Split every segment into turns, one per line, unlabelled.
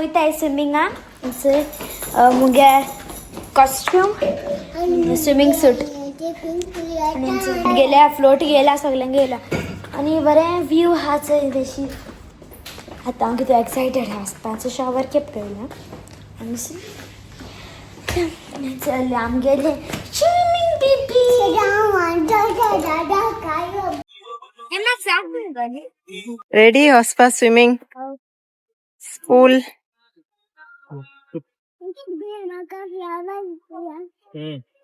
वयताय स्विमिंगाक. मुगे costume, swimming सूट गेल्या, फ्लोट गेला, सगळ्यांक गेला आनी बरें व्यू आहा चोय तशी. आतां हांव कितें एक्सायटेड आहा वचपाचो. शॉवर केप केला आनी चल आमगेले स्विमींग बेबी.
रेडी वचपा स्विमींग पूल?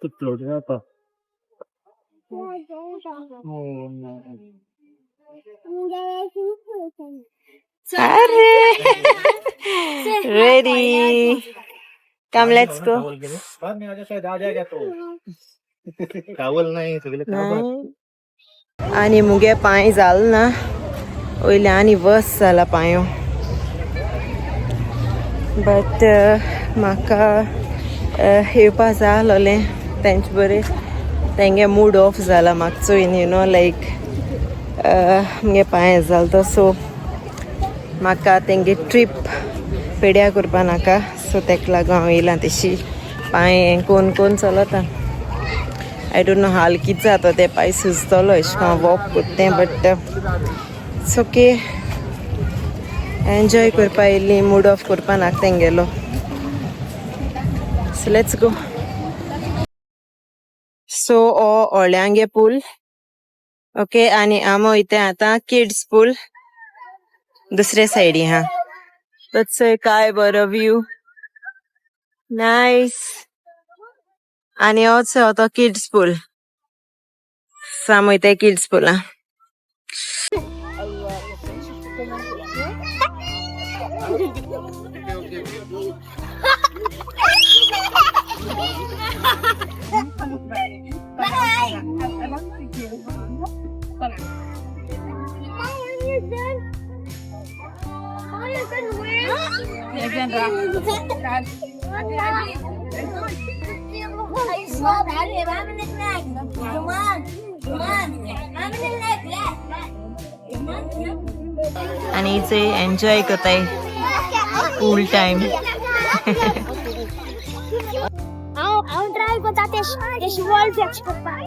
तू फ्लोट जाता.
अरे, ready, come, let's go.
कावल नाही सगळे.
आनी मुगे पांय जाल ना वयले आनी वर्स जाला पांयो, बट म्हाका येवपा जाय आसलोलें तेंचे बरें. तेंगे मूड ऑफ जाला म्हाका चोयन, you know लायक मुगे पांय जाल तो. सो म्हाका तेंगे ट्रीप पेड्या करपा नाका, सो तेका लागून हांव येयलां. तेशी पांय कोन कोन चलता. I don't know हाल कितें जाता तें, पांय सुजतलो अशें हांव वॉक करतें, बट it's okay. Enjoy करपा येयल्ली, मूड ऑफ करपा नाका तेंगेलो. So let's go. सो हो व्हडल्यांगे पूल, ओके, आनी आमी वयता आतां किड्स पूल दुसरे सायडी. हा, तसो काय बरो व्यू, नायस. आनी होच हो तो किड्स पूल. सो आमी वयता किड्स पुला. आनी इथे एन्जॉय करताय पूल टायम.
हांव हांव ट्राय करता ते तेश वॉल फ्लॅक्स करपाक.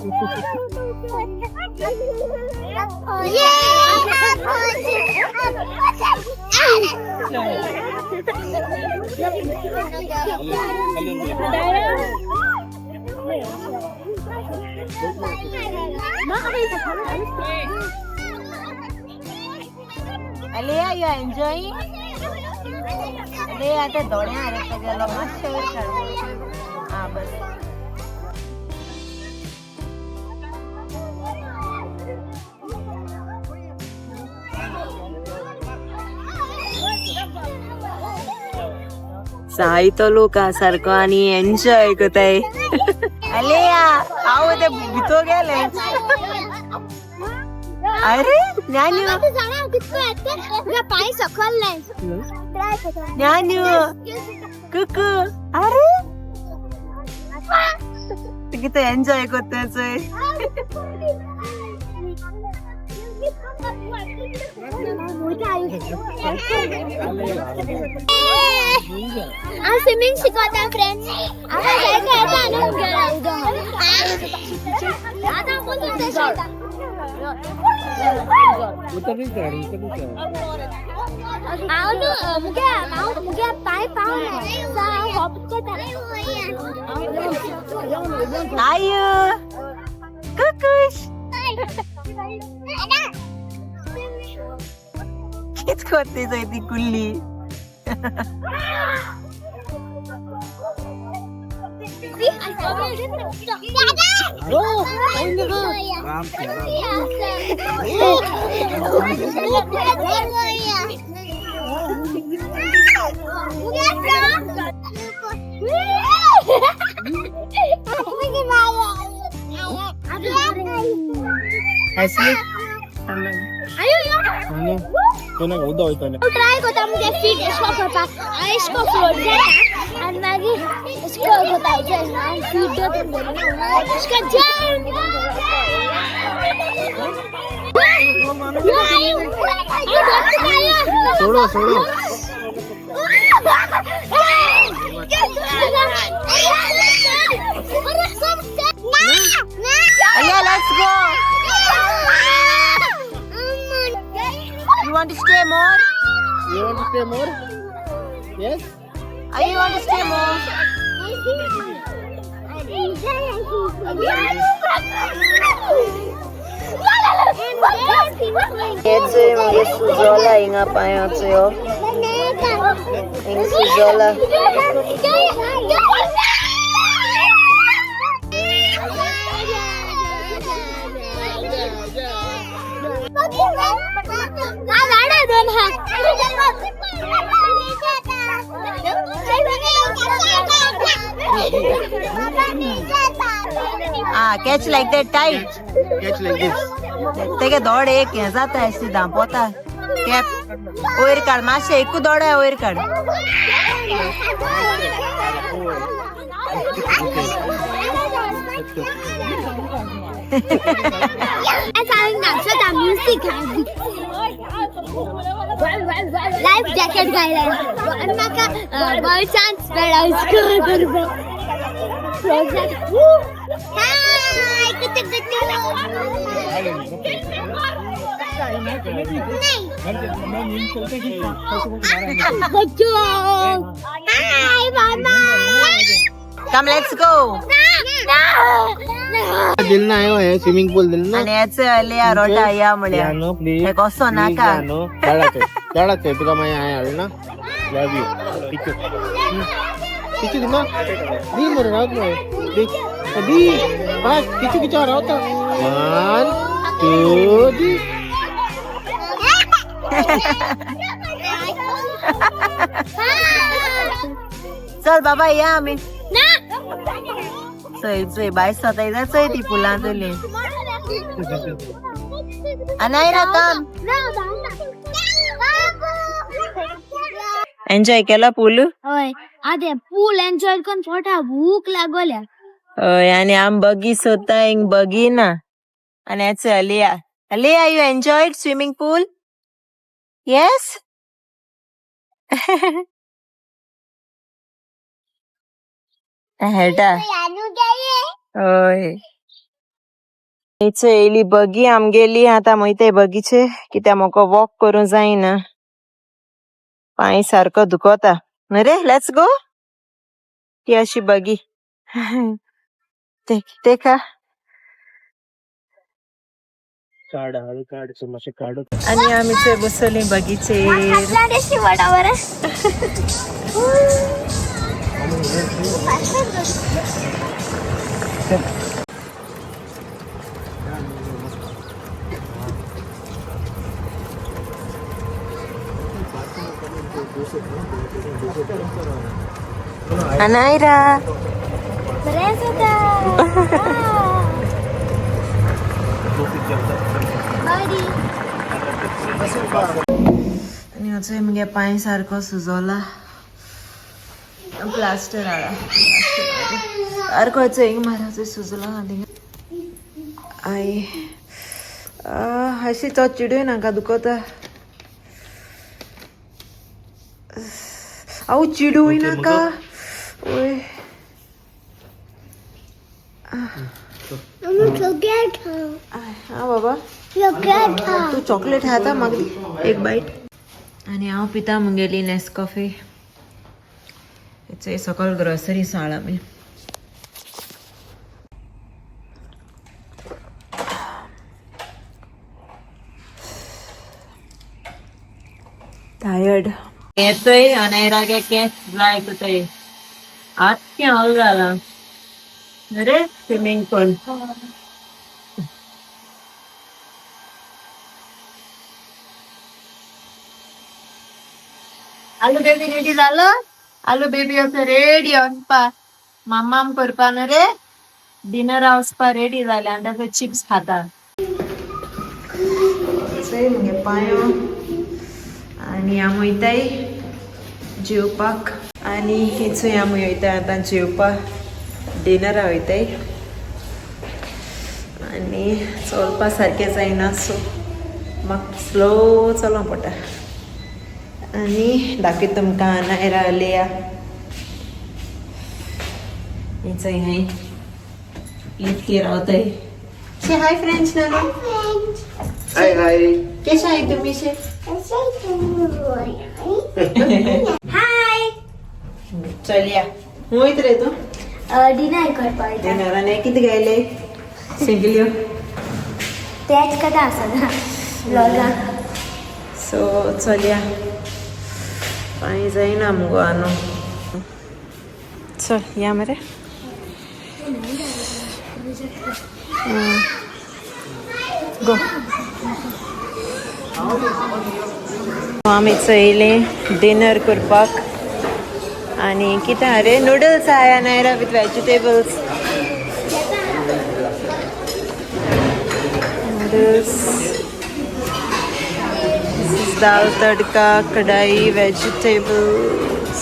Alea, you are enjoying? Alea, आता दोड्या अरे गेलो मातशें वयर काड. हा, बस. जायतो लोक आहा सारको आनी एन्जॉय करताय. अलेया, हांव ते भितर गेले. अरे ज्ञानू.
पांय सकल. ट्राय करता.
ज्ञानू, कुकू, अरे किती एन्जॉय करता चोय.
हांव स्विमींग शिकवता फ्रेंड्स. आतां जायते येता न्हू मुगेलो. आतां कोण शिकता? हांव न्हू मुगे, हांव मुगे पांय पावना, सो हांव हॉप करता.
आयु, कुकुश, कित करते चोय ती कुल्ली.
हसली. कोणाक उदक वयतलें.
ट्राय करता मुगे फीट एशको करपाक. हांव एशको फ्लोट जाता आनी मागीर एशको करता. हांव फीट एशको जम्प.
सोडो सोडो.
Alia, let's go. You want to stay more?
You want to stay more? Yes?
Are you want to stay more? हेचोय मगे सुजोला हिंगा पांयाचो हिंग सुजोला. Catch like that tight.
Catch like this.
तेगे दोड एक हें जाता अशी धांपोता कॅप वयर काड मातशें एकू दोड वयर काड.
लाईफ जॅकेट घायला आणि म्हाका बाय चान्स मेळ्ळा.
Come, let's go.
दिल ना आयो है स्विमिंग पूल दिल ना.
आणि याचे अलिया रोटा या म्हळ्यार
यानो प्लीज.
हे कसो नाका.
दाडाचे दाडाचे तुका मागीर हांवें हाडलो ना. Love you. टिचू टिचू दिना दी मरे रावत मरे दी दी बस टिचू किचो रावता. 1 2 3.
चल बाबा या आमी. चोय चोय बाय सतायता चोय ती फुलां तुली. अनायरा कम. एन्जॉय केला पूल?
हय आते पूल एन्जॉय करून पोटा भूक लागोल्या.
हय आणि आम बगी सोदता हिंग बगी ना. आणि याचे Aliya. Aliya, you enjoyed swimming pool? Yes. हेटा हय येयली बगी आमगेली. आतां वयताय बगीचे कित्याक म्हाका वॉक करूंक जायना, पांय सारको दुखता. रे let's go. ती अशी बगी ते का.
काड हाडू काड मातशें काडू.
आणि आमी थंय बसली बगीचेर. अनायरा
बरें जाता. बरी.
आनी अजून मुगे पांय सारको सुजोला. प्लास्टर हाडा सारको हिंग मारा सुजला. आई अशी तो चिडूय नाका दुखता. हांव चिडूय नाका. ओय हा बाबा तू चॉकलेट खाता मागीर एक बायट. आनी हांव पिता मुगेली नेस्कॉफे. सकल ग्रोसरी हाडला आमी. टायर्ड येतोय अनायरागे केस ड्राय करतोय. आत्या हाल जाला रे स्विमिंग पूल. आलू बेबी रेडी झालं? आलू बेबी असं रेडी वचपा मामाम करपा न्हू रे डिनर वचपा रेडी जाले आनी ताका चिप्स खाता. चोय मुगे पांयो. आनी आमी वयताय जेवपाक. आनी चोय आमी वयताय आतां जेवपाक डिनरा वयताय. आनी चलपा सारकें जायना सो म्हाका स्लो चलोवंक पडटा. आनी दाखयता तुमकां नायरा आलिया चोय हांय लिफ्टीर रावताय. शे हाय फ्रेंड्स नानू.
हाय हाय.
केशा आहे तुम्ही शे?
हाय.
चल या वयत रे तूं.
डिनर करपाक.
डिनर आनी कितें गायले सिंगल्यो?
तेच कथा आसना व्लॉगाक.
सो चलया, पांय जायना मुगो आनू. चल या मरे. गो. आमी चोयले डिनर करपाक आनी कितें रे नुडल्स आया नायरा with vegetables noodles. This is dal tadka, kadai, vegetables.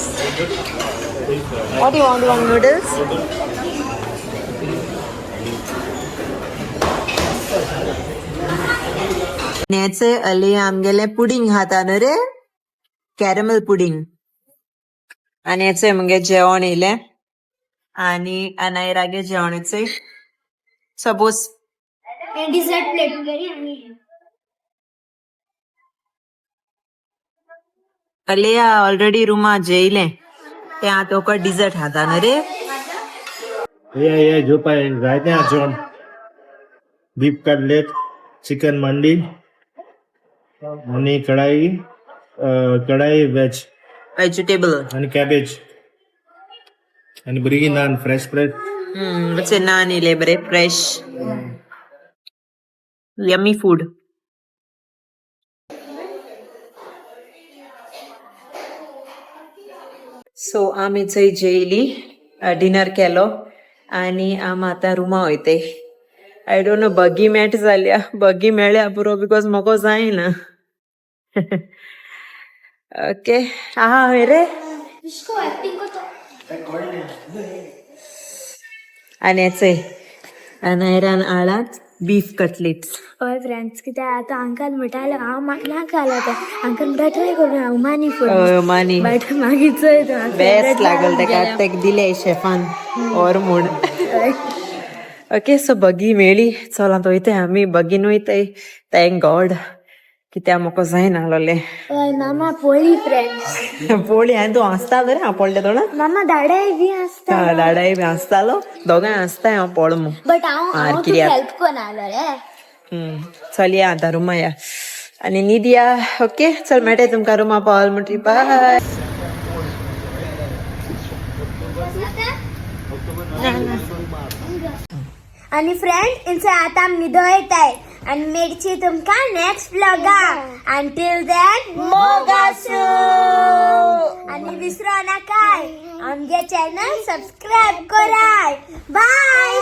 What do you want? You want noodles? नेचे अली आमगेले पुडिंग खाता न्हू रे, कॅरमल पुडिंग. आनी हेचे मगे जेवण येयलें आनी अनायरागे जेवण येचय सपोज.
डिझर्ट प्लेट वगैरे.
अलिया ऑलरेडी रुमा जेयलें, ते आतां ओका डिझर्ट खाता न्हू रे.
ये ये झोपा जायते जेवण. बीफ कटलेट, चिकन मंडी आणि कढाई कढाई वेज.
वेजिटेबल.
आणि कॅबेज आणि बरी नान फ्रेश फ्रेश.
वचे नान येयले बरे फ्रेश, यमी फूड. सो आमी थंय जेयली, डिनर केलो आनी आमी आतां रुमा वयताय. I don't know बगी मेट जाल्या, बगी मेळ्या पुरो because म्हाका जायना. ओके, आहा हय रे.
ऍक्टिंग करतो.
आनी चय अनायरान आळात बीफ कटलेट्स.
हय फ्रेंड्स, कित्याक आतां अंकल म्हणटालो हांव मागना घाल, आतां अंकल म्हणटा ट्राय करून हांव मानी फूड.
मानी.
बट मागीर चोय तूं.
बेस्ट लागल तेका, तेका दिले शेफान और म्हूण. ओके, सो बगी मेळ्ळी, चल आतां वयताय आमी बगीन वयताय. Thank God, कित्याक म्हाका जायनासलोलें.
हय मामा पोळी फ्रेंड्स.
पोळी हांवें तूं हांसता रे, हांव पडलें तोंडा.
मामा दाडाय बी आसता.
दाडाय बी हांसतालो, दोगांय हांसताय हांव पळ मू.
बट हांव हांव तुका
कित्याक?
हेल्प कोण आलो रे.
चल या आतां रुमा या आनी न्हिदया. ओके, चल मेळटा तुमकां रुमा पावल म्हणटी. बाय.
आणि फ्रेंड, इंचा आता आमी न्हिदो येताय आनी मेळची तुमकां नेक्स्ट व्लॉगाक. अंटील then मोग आसूं आनी विसरो नाकाय आमगे चॅनल सबस्क्रायब कराय. बाय.